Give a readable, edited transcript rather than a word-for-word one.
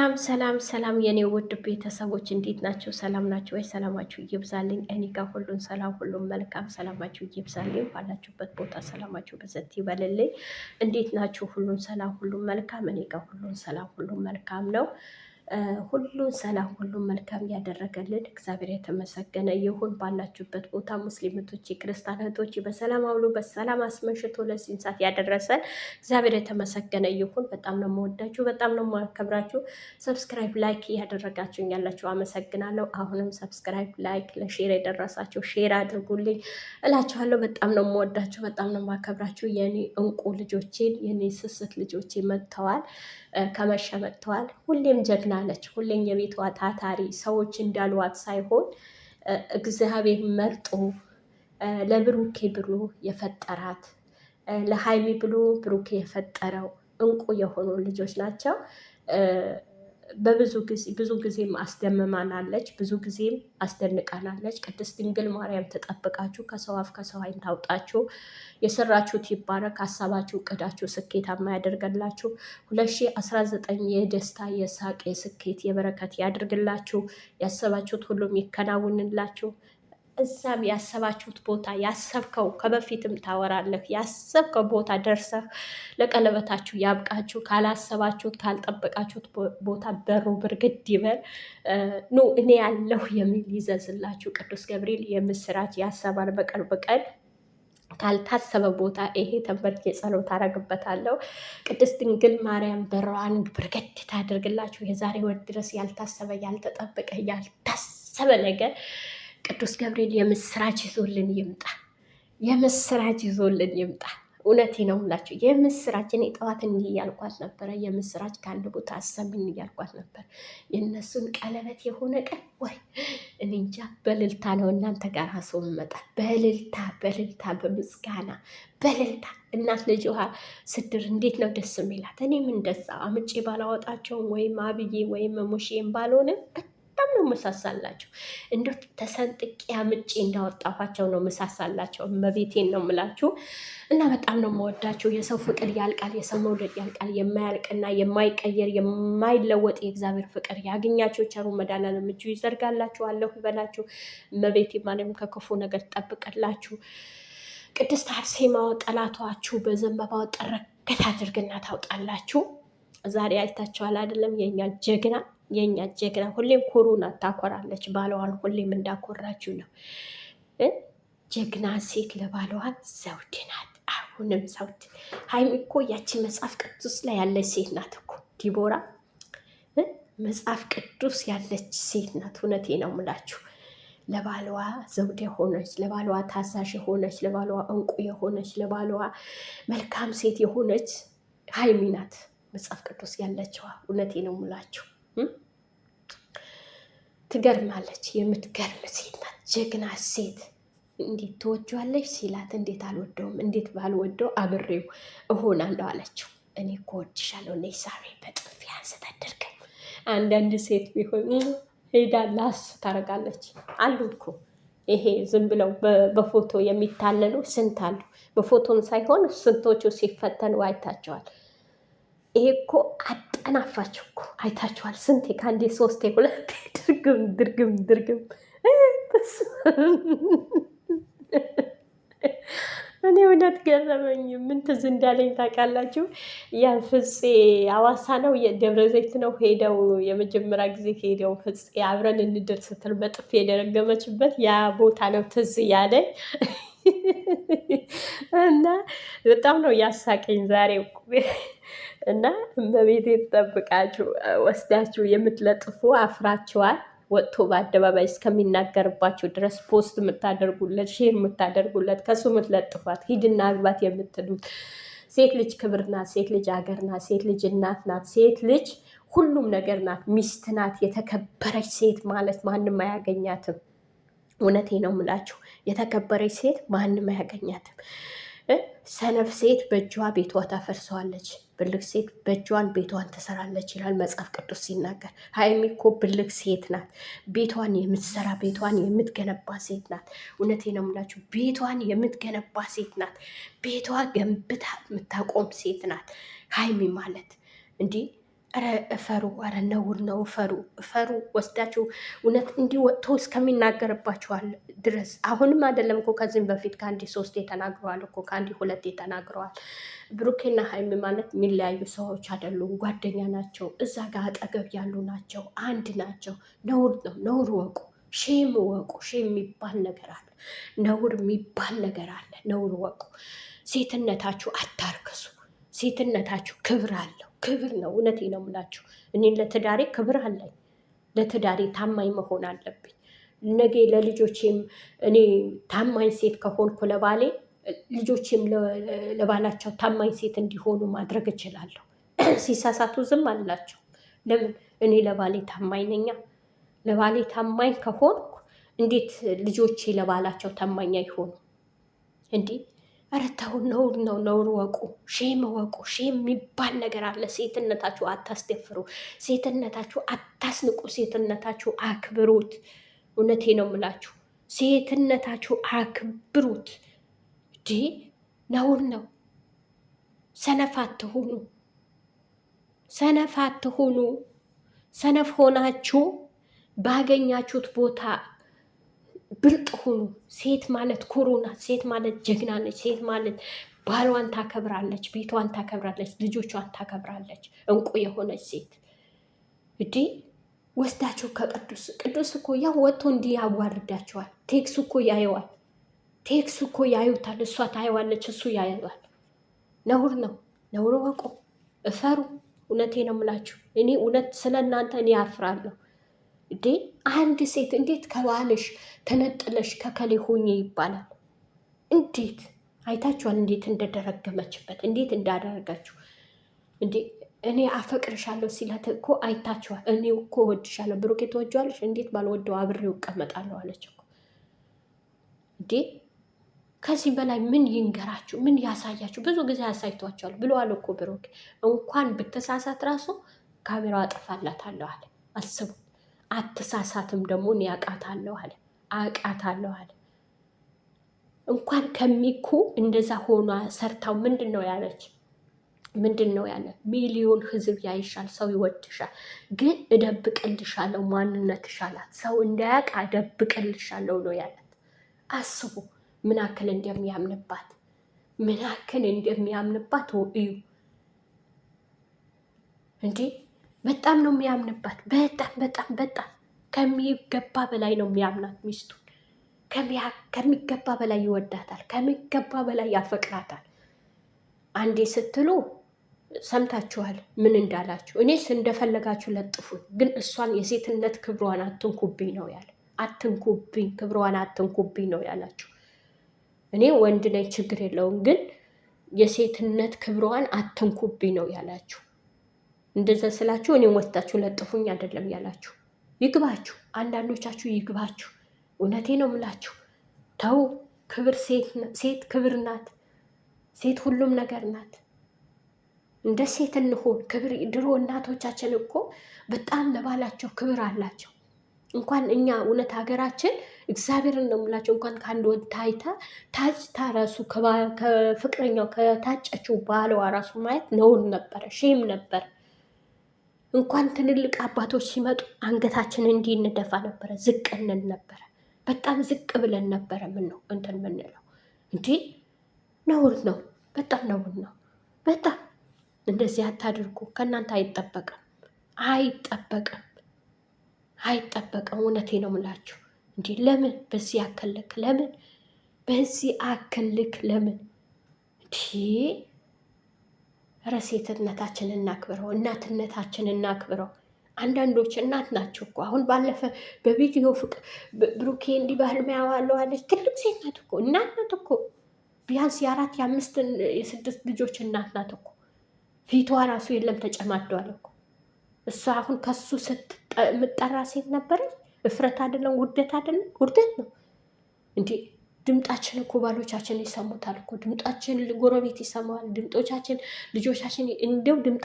ሰላም ሰላም ሰላም የኔ ውድ ቤተሰቦች እንዴት ናቸው? ሰላም ናቸው ወይ? ሰላማችሁ ይብዛልኝ። እኔ ጋር ሁሉን ሰላም፣ ሁሉም መልካም። ሰላማችሁ ይብዛልኝ። ባላችሁበት ቦታ ሰላማችሁ ብዝት ይበልልኝ። እንዴት ናችሁ? ሁሉን ሰላም፣ ሁሉም መልካም። እኔ ጋር ሁሉን ሰላም፣ ሁሉም መልካም ነው። ሁሉን ሰላም ሁሉን መልካም ያደረገልን እግዚአብሔር የተመሰገነ ይሁን። ባላችሁበት ቦታ ሙስሊም እህቶቼ፣ ክርስቲያን እህቶቼ በሰላም አውሎ በሰላም አስመሽቶ ለዚህን ሰዓት ያደረሰን እግዚአብሔር የተመሰገነ ይሁን። በጣም ነው የምወዳችሁ፣ በጣም ነው የማከብራችሁ። subscribe፣ like እያደረጋችሁ ያላችሁ አመሰግናለሁ። አሁንም subscribe፣ like ለ share የደረሳችሁ share አድርጉልኝ እላችኋለሁ። በጣም ነው የምወዳችሁ፣ በጣም ነው የማከብራችሁ። የኔ እንቁ ልጆቼን የኔ ስስት ልጆቼ መጥተዋል፣ ከመሸ መጥተዋል። ሁሌም ጀግና ነች። ሁሌም የቤቷ ታታሪ ሰዎች እንዳሏት ሳይሆን እግዚአብሔር መርጦ ለብሩኬ ብሎ የፈጠራት ለሀይሚ ብሎ ብሩኬ የፈጠረው እንቁ የሆኑ ልጆች ናቸው። በብዙ ጊዜ ብዙ ጊዜም አስደምማናለች፣ ብዙ ጊዜም አስደንቃናለች። ቅድስት ድንግል ማርያም ተጠብቃችሁ ከሰው አፍ ከሰው ዓይን ታውጣችሁ፣ የሰራችሁት ይባረክ፣ ሀሳባችሁ እቅዳችሁ ስኬታማ ያደርገላችሁ። 2019 የደስታ የሳቅ የስኬት የበረከት ያደርግላችሁ። ያሰባችሁት ሁሉም ይከናውንላችሁ። እዛም ያሰባችሁት ቦታ ያሰብከው ከበፊትም ታወራለህ ያሰብከው ቦታ ደርሰህ ለቀለበታችሁ ያብቃችሁ። ካላሰባችሁት ካልጠበቃችሁት ቦታ በሩ ብርግድ ይበል። ኑ እኔ ያለሁ የሚል ይዘዝላችሁ። ቅዱስ ገብርኤል የምስራች ያሰባል በቅርብ ቀን ካልታሰበ ቦታ ይሄ ተንበርክኬ ጸሎት አደርግበታለሁ። ቅድስት ድንግል ማርያም በሯን ብርግድ ታደርግላችሁ። የዛሬ ወር ድረስ ያልታሰበ ያልተጠበቀ ያልታሰበ ነገር ቅዱስ ገብርኤል የምስራች ይዞልን ይምጣ። የምስራች ይዞልን ይምጣ። እውነቴ ነው የምላችሁ የምስራች። እኔ ጠዋት እንዲህ እያልኳት ነበረ። የምስራች ከአንድ ቦታ አሰሚኝ እያልኳት ነበር። የእነሱን ቀለበት የሆነ ቀን ወይ እኔ እንጃ፣ በልልታ ነው እናንተ ጋር ሰው መጣ። በልልታ በልልታ፣ በምስጋና በልልታ። እናት ልጅ ውሃ ስድር እንዴት ነው ደስ የሚላት። እኔም እንደዛ አምጬ ባላወጣቸውም ወይም አብዬ ወይም ሙሼም ባልሆንም በጣም ነው መሳሳላቸው። እንደ ተሰንጥቄ አምጬ እንዳወጣኋቸው ነው መሳሳላቸው። እመቤቴን ነው የምላችሁ እና በጣም ነው የምወዳችሁ። የሰው ፍቅር ያልቃል፣ የሰው መውደድ ያልቃል። የማያልቅና የማይቀየር የማይለወጥ የእግዚአብሔር ፍቅር ያግኛችሁ። ቸሩ መድኃኔዓለም እጁ ይዘርጋላችሁ። አለሁ ይበላችሁ። እመቤቴ ማርያም ከክፉ ነገር ትጠብቅላችሁ። ቅድስት አርሴማ ጠላቷችሁ በዘንባባው ጠረገት አድርግና ታውጣላችሁ። ዛሬ አይታችኋል አይደለም? የእኛ ጀግና የእኛ ጀግና ሁሌም ኩሩ ናት፣ ታኮራለች። ባለዋን ሁሌም እንዳኮራችሁ ነው። ጀግና ሴት ለባለዋ ዘውድ ናት። አሁንም ዘውድ። ሀይሚ እኮ ያቺ መጽሐፍ ቅዱስ ላይ ያለች ሴት ናት እኮ ዲቦራ፣ መጽሐፍ ቅዱስ ያለች ሴት ናት። እውነቴ ነው የምላችሁ። ለባለዋ ዘውድ የሆነች ለባለዋ ታዛዥ የሆነች ለባለዋ እንቁ የሆነች ለባለዋ መልካም ሴት የሆነች ሀይሚ ናት መጽሐፍ ቅዱስ ያለችዋ። እውነቴ ነው የምላችሁ። ትገርማለች። የምትገርም ሴት ናት። ጀግና ሴት። እንዴት ትወጂዋለሽ ሲላት እንዴት አልወደውም፣ እንዴት ባልወደው አብሬው እሆናለሁ አለችው። እኔ እኮ እወድሻለሁ፣ ነይ ሳሪ በጥፊ አንስተደርገኝ። አንዳንድ ሴት ቢሆን ሄዳ ላስ ታደርጋለች። አሉ እኮ ይሄ ዝም ብለው በፎቶ የሚታለሉ ስንት አሉ። በፎቶም ሳይሆን ስንቶቹ ሲፈተኑ አይታቸዋል። ይሄ እኮ አጠናፋችሁ እኮ አይታችኋል። ስንቴ ከአንዴ ሶስቴ ሁለቴ ድርግም ድርግም ድርግም። እኔ እውነት ገረመኝ። ምን ትዝ እንዳለኝ ታውቃላችሁ? ያ ፍፄ አዋሳ ነው የደብረ ዘይት ነው ሄደው የመጀመሪያ ጊዜ ሄደው ፍፄ አብረን እንደር ስትል በጥፊ የደረገመችበት ያ ቦታ ነው ትዝ ያለኝ። እና በጣም ነው ያሳቀኝ ዛሬ። እና እመቤቴ ትጠብቃችሁ። ወስዳችሁ የምትለጥፉ አፍራችኋል። ወጥቶ በአደባባይ እስከሚናገርባቸው ድረስ post የምታደርጉለት፣ share የምታደርጉለት፣ ከሱ የምትለጥፏት ሂድና አግባት የምትሉት ሴት ልጅ ክብር ናት። ሴት ልጅ ሀገር ናት። ሴት ልጅ እናት ናት። ሴት ልጅ ሁሉም ነገር ናት። ሚስት ናት። የተከበረች ሴት ማለት ማንም አያገኛትም። እውነቴ ነው የምላችሁ፣ የተከበረች ሴት ማንም አያገኛትም። ሰነፍ ሴት በእጇ ቤቷ ታፈርሰዋለች፣ ብልህ ሴት በእጇን ቤቷን ትሰራለች ይላል መጽሐፍ ቅዱስ ሲናገር። ሀይሚ እኮ ብልህ ሴት ናት። ቤቷን የምትሰራ ቤቷን የምትገነባ ሴት ናት። እውነቴ ነው የምላችሁ፣ ቤቷን የምትገነባ ሴት ናት። ቤቷ ገንብታ የምታቆም ሴት ናት ሀይሚ ማለት እንዲህ። ኧረ እፈሩ! ኧረ ነውር ነው። እፈሩ፣ እፈሩ። ወስዳችሁ እውነት እንዲህ ወጥቶ እስከሚናገርባችኋል ድረስ አሁንም አይደለም እኮ ከዚህም በፊት ከአንድ ሶስቴ ተናግረዋል እኮ ከአንድ ሁለቴ ተናግረዋል። ብሩኬና ሀይሚ ማለት የሚለያዩ ሰዎች አይደሉም፣ ጓደኛ ናቸው። እዛ ጋር አጠገብ ያሉ ናቸው፣ አንድ ናቸው። ነውር ነው። ነውር ወቁ፣ shame ወቁ። shame የሚባል ነገር አለ፣ ነውር የሚባል ነገር አለ። ነውር ወቁ። ሴትነታችሁ አታርክሱ። ሴትነታችሁ ክብር አለው። ክብር ነው። እውነቴ ነው የምላችሁ። እኔ ለትዳሬ ክብር አለኝ። ለትዳሬ ታማኝ መሆን አለብኝ። ነገ ለልጆቼም እኔ ታማኝ ሴት ከሆንኩ ለባሌ ልጆቼም ለባላቸው ታማኝ ሴት እንዲሆኑ ማድረግ እችላለሁ። ሲሳሳቱ ዝም አላቸው። ለምን? እኔ ለባሌ ታማኝ ነኛ። ለባሌ ታማኝ ከሆንኩ እንዴት ልጆቼ ለባላቸው ታማኝ አይሆኑ? እንዲህ ኧረ ተው፣ ነውር ነው። ነውር ወቁ፣ shame ወቁ። shame የሚባል ነገር አለ። ሴትነታችሁ አታስደፍሩ፣ ሴትነታችሁ አታስንቁ፣ ሴትነታችሁ አክብሩት። እውነቴ ነው የምላችሁ፣ ሴትነታችሁ አክብሩት። ዲ ነውር ነው። ሰነፍ አትሁኑ፣ ሰነፍ አትሁኑ። ሰነፍ ሆናችሁ ባገኛችሁት ቦታ ብልጥ ሁኑ። ሴት ማለት ኩሩ ናት። ሴት ማለት ጀግና ነች። ሴት ማለት ባሏን ታከብራለች፣ ቤቷን ታከብራለች፣ ልጆቿን ታከብራለች። እንቁ የሆነች ሴት እዲ ወስዳችሁ ከቅዱስ ቅዱስ እኮ ያው ወጥቶ እንዲህ ያዋርዳቸዋል። ቴክሱ እኮ ያየዋል። ቴክሱ እኮ ያዩታል። እሷ ታየዋለች፣ እሱ ያየዋል። ነውር ነው። ነውር ወቁ፣ እፈሩ። እውነቴ ነው የምላችሁ። እኔ እውነት ስለ እናንተ እኔ አፍራለሁ። እንዴ አንድ ሴት እንዴት ከባልሽ ተነጥለሽ ከከሌ ሆኜ ይባላል? እንዴት አይታችኋል? እንዴት እንደደረገመችበት እንዴት እንዳደረገችው። እንዴ እኔ አፈቅርሻለሁ ሲላት እኮ አይታችኋል። እኔ እኮ እወድሻለሁ ብሩኬ ትወጂዋለሽ? እንዴት ባልወደው አብሬው እቀመጣለሁ አለች እኮ። እንዴ ከዚህ በላይ ምን ይንገራችሁ? ምን ያሳያችሁ? ብዙ ጊዜ ያሳይቷቸዋል ብለዋል እኮ ብሩኬ። እንኳን ብትሳሳት ራሱ ካሜራው አጠፋላታለሁ አለ። አስቡ። አትሳሳትም ደግሞ እኔ አውቃታለሁ አለ አውቃታለሁ አለ። እንኳን ከሚኩ እንደዛ ሆኗ ሰርታው ምንድን ነው ያለች? ምንድን ነው ያለ? ሚሊዮን ህዝብ ያይሻል፣ ሰው ይወድሻል፣ ግን እደብቅልሻለሁ ማንነትሽ አላት። ሰው እንዳያውቅ እደብቅልሻለሁ ነው ያላት። አስቡ ምን ያክል እንደሚያምንባት ምን ያክል እንደሚያምንባት እዩ እንዴ! በጣም ነው የሚያምንባት። በጣም በጣም በጣም ከሚገባ በላይ ነው የሚያምናት ሚስቱን። ከሚገባ በላይ ይወዳታል። ከሚገባ በላይ ያፈቅራታል። አንዴ ስትሉ ሰምታችኋል ምን እንዳላችሁ። እኔስ እንደፈለጋችሁ ለጥፉኝ፣ ግን እሷን የሴትነት ክብሯን አትንኩብኝ ነው ያለ። አትንኩብኝ፣ ክብሯን አትንኩብኝ ነው ያላችሁ። እኔ ወንድ ነኝ ችግር የለውም፣ ግን የሴትነት ክብሯን አትንኩብኝ ነው ያላችሁ። እንደዛ ስላችሁ እኔም ወስዳችሁ ለጥፉኝ አይደለም ያላችሁ። ይግባችሁ፣ አንዳንዶቻችሁ ይግባችሁ። እውነቴ ነው ምላችሁ። ተው፣ ክብር ሴት ክብር ናት። ሴት ሁሉም ነገር ናት። እንደ ሴት እንሆን። ክብር ድሮ እናቶቻችን እኮ በጣም ለባላቸው ክብር አላቸው። እንኳን እኛ እውነት ሀገራችን እግዚአብሔርን ነው የምላቸው። እንኳን ከአንድ ወንድ ታይታ ታጭታ ራሱ ከፍቅረኛው ከታጨችው ባለዋ ራሱ ማየት ነውር ነበረ፣ shame ነበር። እንኳን ትልልቅ አባቶች ሲመጡ አንገታችን እንዲህ እንደፋ ነበረ፣ ዝቅ እንል ነበረ። በጣም ዝቅ ብለን ነበረ። ምን ነው እንትን ምንለው እንዴ? ነውር ነው፣ በጣም ነውር ነው። በጣም እንደዚህ አታድርጉ። ከእናንተ አይጠበቅም፣ አይጠበቅም፣ አይጠበቅም። እውነቴ ነው የምላችሁ። እንዲህ ለምን በዚህ አክልክ ለምን በዚህ አክልክ ለምን እንዲህ ኧረ ሴትነታችን እናክብረው፣ እናትነታችን እናክብረው። አንዳንዶች እናት ናቸው እኮ አሁን ባለፈ በቪዲዮ ፍቅር ብሩኬ እንዲህ ባህል ያዋለው አለች። ትልቅ ሴት ናት እኮ እናት ናት እኮ ቢያንስ የአራት የአምስት የስድስት ልጆች እናት ናት እኮ። ፊቷ ራሱ የለም ተጨማደዋል እኮ። እሷ አሁን ከሱ ስትምጠራ ሴት ነበረች። እፍረት አይደለም ውርደት አይደለም ውርደት ነው እንዴ? ድምጣችን እኮ ባሎቻችን ይሰሙታል እኮ ድምጣችን ጎረቤት ይሰማዋል። ድምጦቻችን ልጆቻችን እንደው ድምጣ